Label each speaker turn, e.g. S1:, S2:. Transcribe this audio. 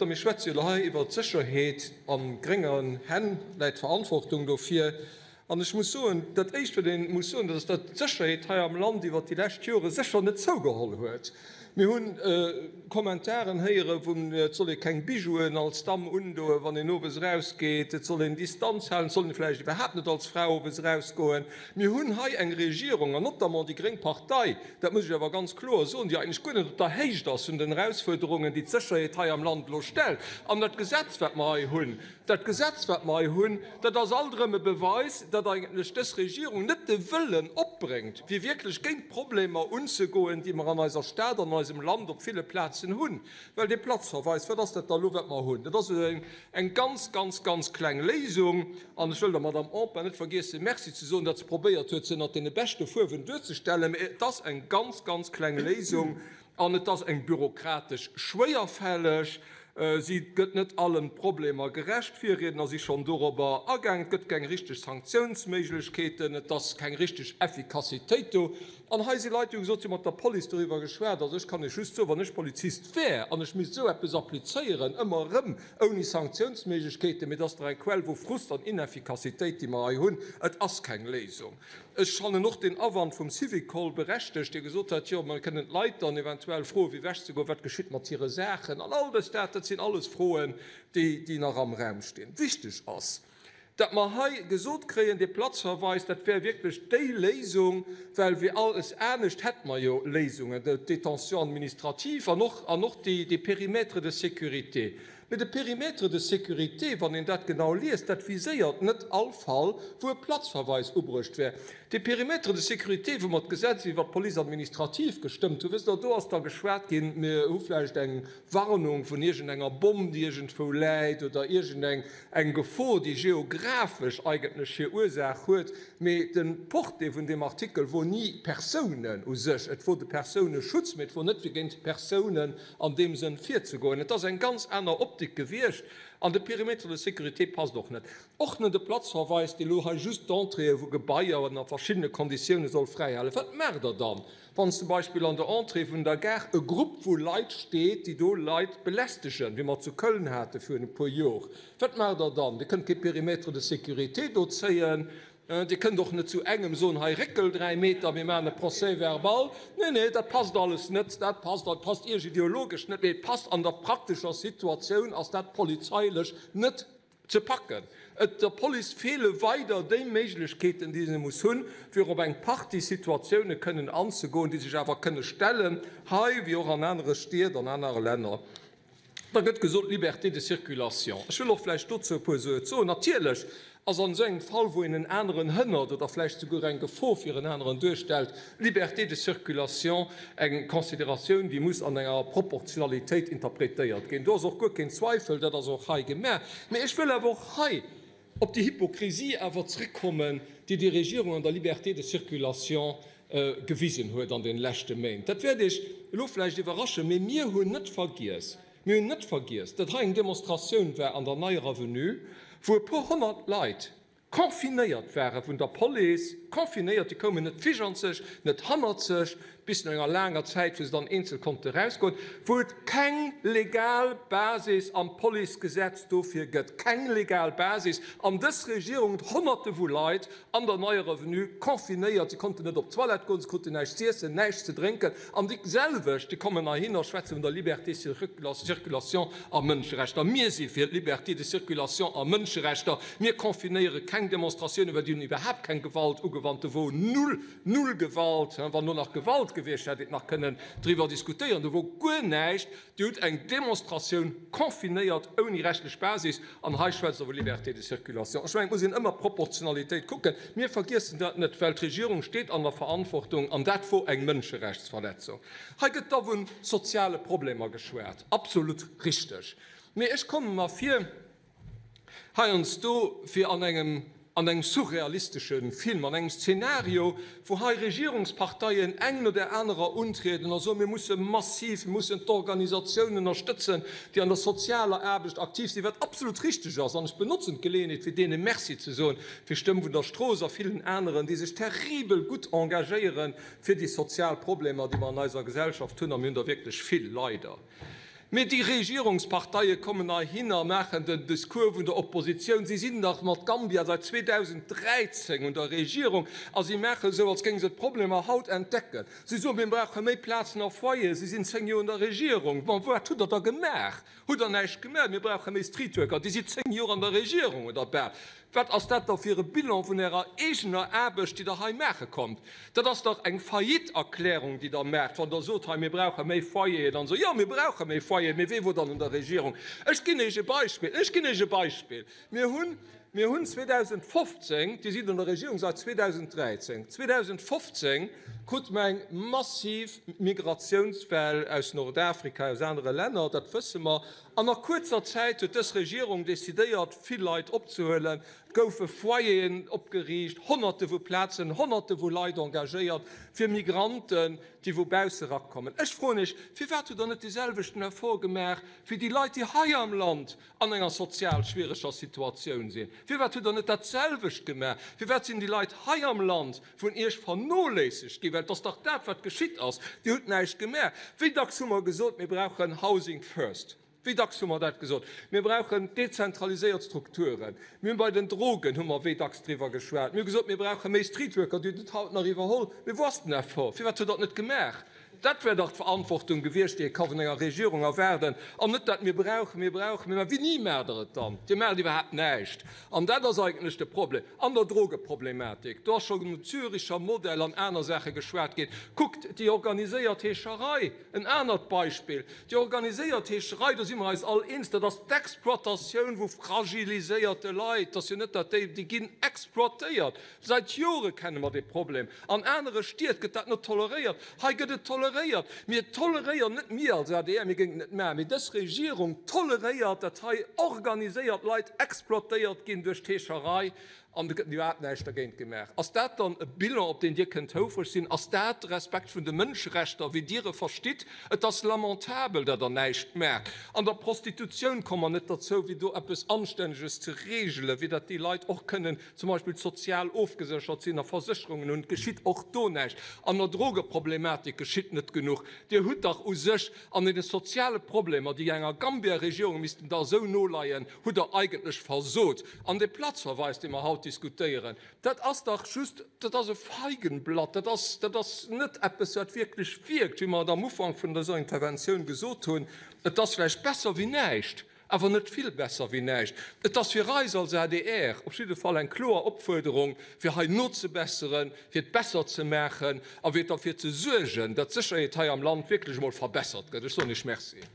S1: Mir schwätze jo elo hei iwwert d'Sécherheet. A gréngen Hänn läit d'Verantwortung dofir. An ech muss soen, dat Éischt, wat ee muss soen, dat ass, datt d'Sécherheet hei am Land iwwert déi lescht Jore sécher net zougeholl huet. Mir hu Kommentaren héiere vun, et soll ee keng Bijouen als Damm undoen, wann een owes erausgeet, et soll een Distanz halen, et soll een vläicht iwwerhaapt net als Fra owes erausgoen. Mir hunn hei eng Regierung, an notamment déi gréng Partei, dat muss ech awer ganz kloer soen, déi eigentlech guer net op der Héicht ass vun den Erausfuerderungen, déi d'Sécherheet hei am Land elo stellt. An dat Gesetz, wat mer hei hunn, dat Gesetz, wat mer hei hunn, dat ass alt erëm e Beweis, datt eigentlech dës Regierung net de Wëllen opbréngt, fir wierklech géint d'Problemer unzegoen, déi mer an eiser Stad an eisem Land op ville Plazen hunn. Well dee Platzverweis, wat ass dat da elo, wat mer hunn? Dat ass eng ganz, ganz, ganz kleng Léisung. An ech wëll der Madamm Empain net vergiessen, Merci ze soen, datt se probéiert huet, se ënnert deene beschte Fuerwen duerzestellen. Mä et ass eng ganz, ganz kleng Léisung an et ass eng bürokratesch schwéierfälleg. Si gëtt net allen Problemer gerecht. D'Virriedner si schonn dorobber agaangen. Et gëtt keng richteg Sanktiounsméiglechkeeten, et ass keng richteg Effikassitéit do. An hei si Leit, déi hu gesot, si hu mat der Police doriwwer geschwat. Also ech kann Iech just soen, wann ech Polizist wär an ech misst esou eppes applizéieren, ëmmer erëm, ouni Sanktiounsméiglechkeeten, mee et ass dach eng Quell vu Frust an Ineffikassitéit, déi mer hei hunn. Et ass keng Léisung. Ech fannen och deen Awand vum Syvicol berechtegt, dee gesot huet, jo, mer kënnen d'Leit dann eventuell froen, fir ewechzegoen, wat geschitt mat hire Saachen an all dës dat. Dat sinn alles Froen, déi nach am Raum stinn. Wichteg ass, Datt mer hei gesot kréien, dee Platzverweis, dat wär wierklech déi Léisung, well fir alles anescht hätte mer jo Léisungen, d'Détention administrative an och, an och déi, dee Périmètre de sécurité. Mee de Périmètre de sécurité, wann een dat genau liest, dat viséiert net all Fall, wou e Platzverweis ubruecht wär. Dee Périmètre de sécurité, wou mer d'Gesetz iwwert d'Police administrative gestëmmt hunn, wësst Der, do ass da geschwat ginn, mir hu vläicht eng Warnung vun iergendenger Bomm, déi iergendwou läit, oder iergendeng eng Gefor, déi geographesch eigentlech hir Ursaach huet. Mee de Portée vun deem Artikel wor ni Persounen u sech. Et wor de Persouneschutz, mee et wor net fir géint Persounen an deem Sënn virzegoen. Et ass eng ganz aner Optik gewiescht an de Périmètre de sécurité passt och net. Och net e Platzverweis, dee lo hei just d'Entréeë vu Gebaier ënner verschiddene Konditioune soll fräihalen. Wat maacht Der dann, Wann zum Beispill an der Entrée vun der Gare e Grupp vu Leit steet, déi do Leit belästegen, wéi mer zu Köln hate virun e puer Jor, wat maacht Der dann? Dir kënnt kee Périmètre de sécurité do zéien. Dir kënnt och net zu engem soen, hei réckel 3 Meter, mir maachen e Procès-verbal. Nee, nee, dat passt alles net. Dat passt, dat passt Iech ideologesch net, mee et passt an der praktescher Situatioun ass dat polizeilech net ze packen. Et der Police feele weider déi Méiglechkeeten, déi se muss hunn, fir op eng Partie Situatioune kënnen anzegoen, déi sech awer kënne stellen, hei wéi och an anere Stied, an anere Länner. Da gëtt gesot, Liberté de circulation. Ech wëll och vläicht dozou e puer Suert soen. Natierlech ass an esou engem Fall, wou een en aneren hënnert oder vläicht souguer eng Gefor fir en aneren duerstellt, Liberté de circulation eng Consideratioun, déi muss an enger Proportionalitéit interpretéiert ginn. Do ass och guer keen Zweifel, dat ass och hei gemaach. Mä ech wëll awer och hei op déi Hypokrisie awer zrëckkommen, déi déi Regierung an der Liberté de circulation gewisen huet an deene leschte Méint. Dat wäert Iech elo vläicht iwwerraschen, mä mir hunn net vergiess, Mir hunn net vergiess, datt hei eng Demonstratioun war an der Neier Avenue, wou e puer 100 Leit confinéiert ware vun der Police, confinéiert, déi koumen net vijanzeg, net hannerzeg, bis no enger laanger Zäit, wou se dann eenzel konnte erausgoen, wou et keng legal Basis am Policegesetz dofir gëtt, keng legal Basis. An dës Regierung huet Honnerte vu Leit an der Neier Avenue confinéiert, se konnten net op d'Toilette goen, se kruten näischt z'iessen, näischt ze drénken. An déi selwecht, déi kommen heihin a schwätze vun der Liberté de circulation a Mënscherechter. Mir si fir d'Liberté de circulation a Mënscherechter. Mir confinéiere keng Demonstratiounen, well déi hunn iwwerhaapt keng Gewalt ugewannt. Do wor null, null Gewalt. Wann do nach Gewalt gewiescht wär, hätt een nach kënnen driwwer diskutéieren. Do wor guer näischt. Dir hutt eng Demonstratioun confinéiert ouni rechtlech Basis. An hei schwätzt Der vu Liberté de circulation. Ech mengen, et muss een ëmmer d'Proportionalitéit kucken. Mir vergiessen dat net, well d'Regierung steet an der Verantwortung, an dat wor eng Mënscherechtsverletzung. Hei gëtt da vu soziale Problemer geschwat. Absolut richteg. Mee ech komme mer vir heiansdo wéi an engem an engem surrealistesche Film, an engem Szenario, wou hei Regierungsparteien eng no där anerer untrieden a soen, mir musse massiv, mir mussen d'Organisatiounen ënnerstëtzen, déi an der sozialer Aarbecht aktiv sinn, wat absolut richteg ass. An ech benotzen d'Geleeënheet, fir deene Merci ze soen, fir Stëmm vun der Strooss a villen aneren, déi sech terribel gutt engagéiere fir déi sozial Problemer, déi mer an eiser Gesellschaft hunn, a mir hunn der wierklech vill, leider. Mee déi Regierungsparteie kommen heihinner a maachen den Discours vun der Oppositioun. Si sinn dach mat Gambia seit 2013 un der Regierung a si maachen esou, als géinge se d'Problemer haut entdecken. Si soen, mir brauche méi Plazen a Foyeren. Si sinn 10 Joer un der Regierung. Bon, wat hutt Der da gemaach? Hutt Der näischt gemaach? Mir brauche méi Streetworker. Dir sidd 10 Joer an der Regierung oder bal. Wat ass dat da fir e Bilan vun Ärer eegener Aarbecht, déi Der hei maache kommt? Dat ass dach eng Faillite-Erklärung, déi Der maacht, wann Der sot, hei, mir brauche méi Foyeren an esou. Jo, mir brauche méi Foyeren, mee wee wor dann un der Regierung? Ech ginn Iech e Beispill, ech ginn Iech e Beispill, Mir hunn, mir hunn 2015, Dir sidd un der Regierung seit 2013, 2015 krute mer eng massiv Migratiounswell aus Nordafrika, aus anere Länner, dat wësse mer, An a kuerzer Zäit huet dës Regierung decidéiert, vill Leit opzehuelen. Et goufe Foyeren opgeriicht, Honnerte vu Plazen, Honnerte vu Leit engagéiert fir Migranten, déi vu bausse erakommen. Ech froen Iech, Firwat hutt Der net dee selwechten Effort gemaach fir déi Leit, déi hei am Land an enger sozial schwiereger Situatioun sinn? Firwat hutt Der net dat selwecht gemaach? Firwat sinn déi Leit hei am Land vun Iech vernoléissegt ginn, well et ass dach dat, wat geschitt ass. Dir hutt näischt gemaach. Wéi dacks hu mer gesot, mir brauchen Housing first? Wéi dacks hu mer dat gesot? Mir brauchen dezentraliséiert Strukturen. Mir hunn bei den Drogen hu mer wéi dacks driwwer geschwat. Mir hu gesot, mir brauche méi Streetworker. Dir hutt et haut nach iwwerholl. Mee wou ass den Effort? Firwat hutt Der et net gemaach? Dat wär dach d'Verantwortung gewiescht, déi ee ka vun enger Regierung erwaarden, an net dat, mir brauchen, mir brauchen. Mä wéini maacht Der et dann? Dir maacht iwwerhaapt näischt. An dat ass eigentlech de Problem. An der Drogeproblematik, do ass scho vum Züricher Modell an aner Saache geschwat ginn. Kuckt déi organiséiert Heescherei, en anert Beispill. Déi organiséiert Heescherei, do si mer eis all eens, dat ass d'Exploitatioun vu fragiliséierte Leit. Et ass jo net, datt déi, déi ginn exploitéiert. Seit Jore kenne mer dee Problem. An anere Stied gëtt dat net toleréiert. Hei gëtt et toleréiert. Mir toleréieren, net mir als adr, mir géingen et net maachen, mee dës Regierung toleréiert, datt hei organiséiert Leit exploitéiert ginn duerch d'Heescherei an et gëtt iwwerhaapt näischt dergéint gemaach. Ass dat dann e Bilan, op deen Dir kënnt houfreg sinn? Ass dat de Respekt vun de Mënscherechter, wéi Dir e verstitt? Et ass lamentabel, datt Der näischt maacht. An der Prostitutioun komme mer net derzou, wéi do eppes Anstänneges ze regelen, wéi datt déi Leit och kënnen zum Beispill sozial ofgeséchert sinn a Versécherungen hunn, geschitt och do näischt. An der Drogeproblematik geschitt net genuch. Dir hutt dach u sech an deene soziale Problemer, déi enger Gambia-Regierung missten da esou noleien, hutt Der eigentlech versot. An dee Platzverweis, dee mer haut diskutéieren, dat ass dach just, dat ass e Feigenblatt, dat ass, dat ass net eppes, wat wierklech wierkt, wéi mer et am Ufank vun dëser Interventioun gesot hunn. Et ass vläicht besser wéi näischt. Awer net vill besser wéi näischt. Et ass fir eis als adr op jidde Fall eng kloer Opfuerderung, fir hei nozebesseren, fir et besser ze maachen a fir derfir ze suergen, datt d'Sécherheet hei am Land wierklech emol verbessert gëtt. Ech soen Iech Merci.